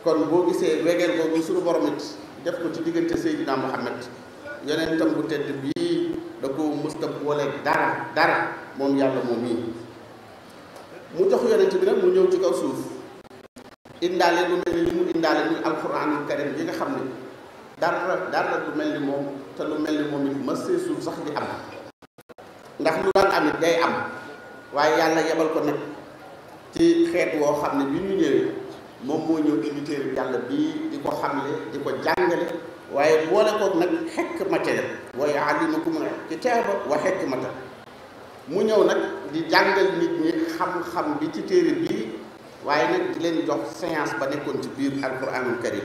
kon boo gisee wegeel boobu suñu borom it def ko ci diggante Seydina Muhammad yonentam bu tedd bii da ko mësta booleeg dara moom yàlla moom mii mu jox yonent bi nag mu ñëw ci kaw suuf indaale lu mel ni li mu indaale muy alquranul karim yi nga xam ne dara lu mel ni moom te lu mel ni moom it ma seesul sax di am ndax lu daan amit day am waaye yàlla yebal ko nag ci xeet woo xam ne bi ñu ñëwee moom moo ñëw indi téere yàlla bii di ko xamle di ko jàngale waaye boole ko nag hikmata wa yu'allimukumul kitaaba wa hikmata mu ñëw nag di jàngal nit ñi xam-xam bi ci téere bii waaye nag di leen jox science ba nekkoon ci biir alquranul karim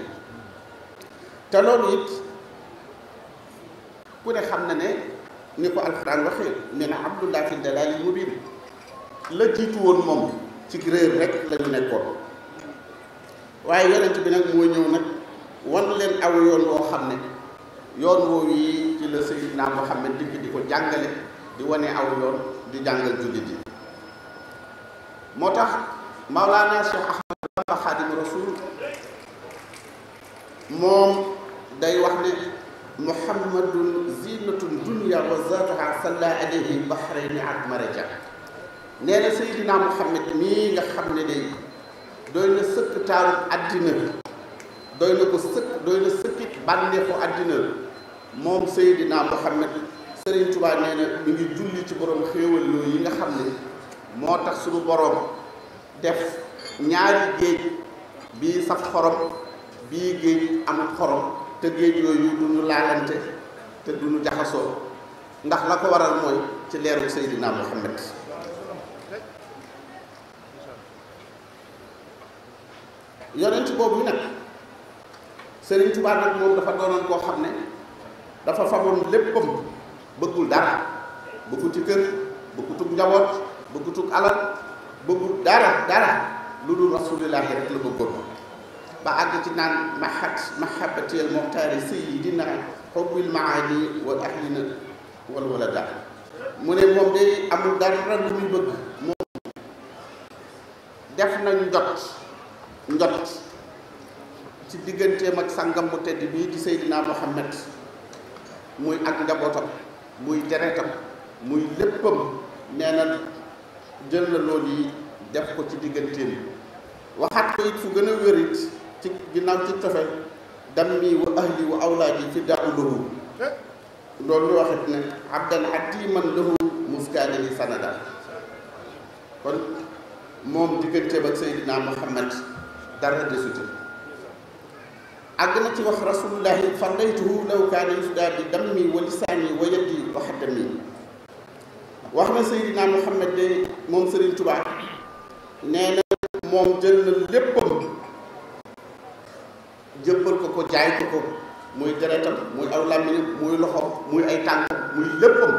te loolu it ku ne xam na ne ni ko alquran waxee ne na abdullah fi dalaalil mubiin la jiitu woon moom ci réer rek la ñu nekkoon waaye yonent bi nag moo ñëw nag wan leen aw yoon woo xam ne yoon woowu yi ci la Seydina Muhammad dikk di ko jàngale di wane aw yoon di jàngal jullit yi moo tax Mawlana Cheikh Ahmad Bamba Xaadimu Rasuul moom day wax ne muhammadun zinatun dunya wa zaatuha salla alayhi bahrayni ak maraja nee na Seydina Muhammad mii nga xam ne day doy na sëkk taaru àddina doy na sëkkit bànneexu àddina moom Seydina Muhammad Sëriñ Tuubaa nee na mi ngi julli ci borom xéewal yooyu yi nga xam ne moo tax suñu borom def ñaari géej bii saf xorom bii géej amul xorom te géej yooyu du ñu laalante te du ñu jaxasoo ndax la ko waral mooy ci leeru Seydina Muhammad yonent boobu nag Sëriñ Tuubaa nag moom dafa doonoon koo xam ne dafa faboon léppam bëggul dara bëgguti kër bëggutug njaboot bëggutug alal bëggul dara lu dul rasulillahi rek la bëggoon ba àgg ci naan mahabbatil muxtaari sayyidina hubbil maali wal ahlina wal walada mu ne moom day amul dara lu muy bëgg moom def nañ njot ci digganteem ak sangam bu tedd bii di Seydina Muhammad muy ak njabootam muy deretam muy léppam nee na jël na loolu yi def ko ci digganteem waxaat ko it fu gën a wérit ci ginnaaw ci tofe dammi wa ahli wa awlaadi fi daawulahu loolu lu waxit ne abdan hadiman lahu muskaana li sanada kon moom digganteem ak Seydina Muhammad dara desuti àgg na ci wax rasulullahi fardaytuhu law kaana yufda bi dammi wa lisaani wa yaddi wa xaddami wax na Seydina Muhammad de moom Serigne Touba nee na moom jël na léppam jëppal ko jaay ko muy deretam muy aw làmmiñam muy loxom muy ay tànkam muy léppam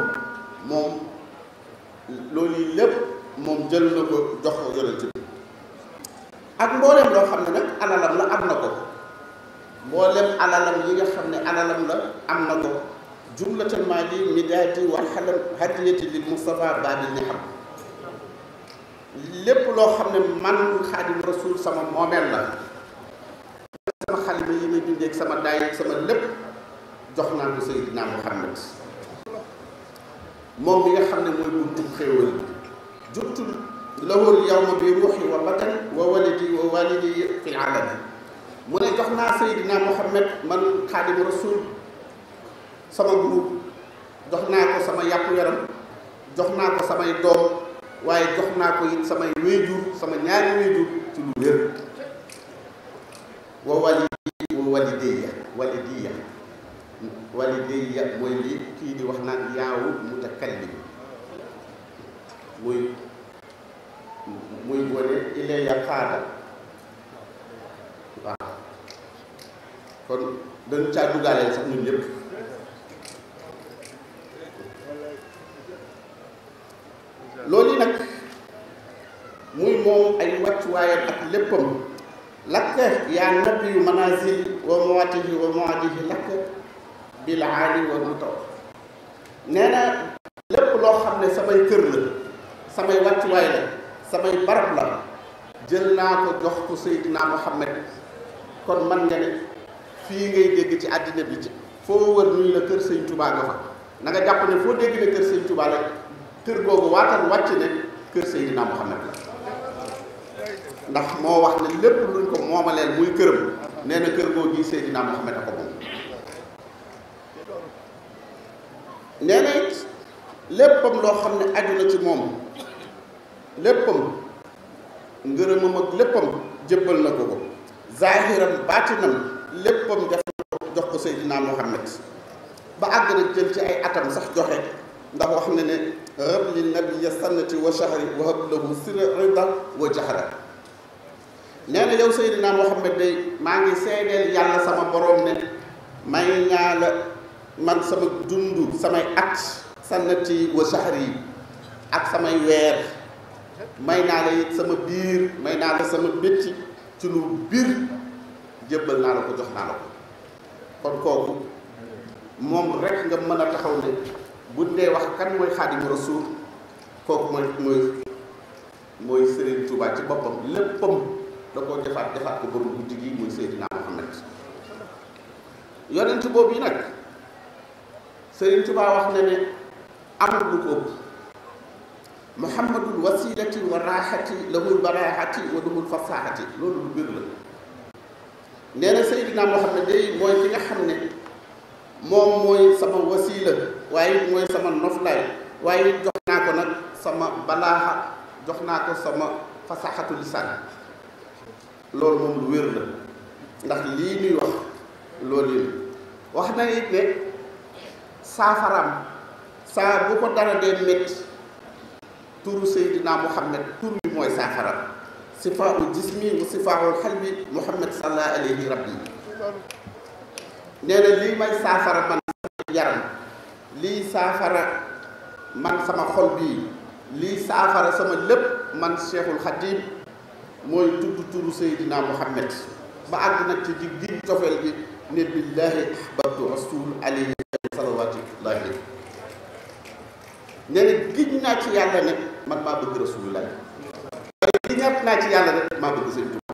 moom loolu yi lépp moom jël na ko jox ko yonent bi ak mbooleem loo xam ne nag alalam la am na ko mbooleem alalam yi nga xam ne alalam la am na ko jumlatan maali midaati wa xalam hadiyati lil Mustafa baabil ni xam lépp loo xam ne man Xaadim Rasul sama moomeel la sama xalima yi may bindeeg sama daay sama lépp jox naa ko Seydina Muhammad moom mi nga xam ne mooy buntu xéewal juttul lahul yawma bi ruuxi wa batan wa walidi wa walidi fi alami mu ne jox naa Seydina Muhammad man Xaadim Rasul sama groupe jox naa ko sama yàpp yaram jox naa ko samay doom waaye jox naa ko it samay wéejur sama ñaari wéejur ci lu wér wa walidiya mooy li kii di wax naan yaawu mutakallim muy wone ilayya qaada waaw kon dañu caa dugaaleel sax ñun ñëpp loolu nag muy moom ay wàccuwaayam ak léppam lakk yaa nabiyu manazil wa mawatihi wa mawadihi lakk bil aali wa mutaw nee na lépp loo xam ne samay kër la samay wàccuwaay la samay barab la jël naa ko jox ko Seydina Muhammad kon man nga ne fii ngay dégg ci àddina bi ci foo wër nuyu la kër sëñ Touba nga fa na nga jàpp ne foo dégg ne kër sëñ Touba la kër googu waatal wàcc ne kër Seydina Muhammad la ndax moo wax ne lépp luñ ko moomaleel muy këram nee na kër googu Seydina Muhammad a ko moom nee na it léppam loo xam ne aju na ci moom léppam ngërëmam ak léppam jébbal na ko zahiram baatinam léppam def na ko jox ko Seydina Muhammad ba àgg na jël ci ay atam sax joxe ndax wax na ne rab li nabiya sannati wa shahri wa hab lahu sirra rida wa jahra nee na yow Seydina Muhammad day maa ngi seedeel yàlla sama borom ne may ñaa la man sama dund samay at sannati wa shahri yi ak samay weer may naa la it sama biir may naa la sama bétti ci lu biir jébbal naa la ko jox naa la ko kon kooku moom rek nga mën a taxaw ne bu dee wax kan mooy Xaadimu Rasuul kooku mooy Serigne Touba ci boppam léppam da koo defaat ko borom guddi gi muy Seydina Muhammad yonent boobu yi nag Serigne Touba wax na ne amul lu ko ëpp muhammadul wasilati wa raaxati lahul baraxati wa lahul fasaxati loolu lu biir la nee na Seydina Muhammad day mooy ki nga xam ne moom mooy sama wasila waaye mooy sama noflaay waaye jox naa ko nag sama balaaxa jox naa ko sama fasaxatu lisaan loolu moom lu wér la ndax lii ñuy wax loolu yi wax na it ne saafaraam saa bu ko dara dee métti turu Seydina Muhammad tur bi mooy saafaraam sifaaul jismi wa sifaaul xalbi Muhammad salla alayhi rabbi nee na lii may saafara man sama yaram lii saafara man sama xol bii lii saafara sama lépp man Cheikhul Khadim mooy tudd turu Seydina Muhammad ba àgg nag ci di giñ cofeel gi ne billahi ahbabtu rasul alayhi salawatullahi nee na giñ naa ci yàlla ne man maa bëgg rasulullah waaye giñaat naa ci yàlla ne maa bëgg Sëñ Tuubaa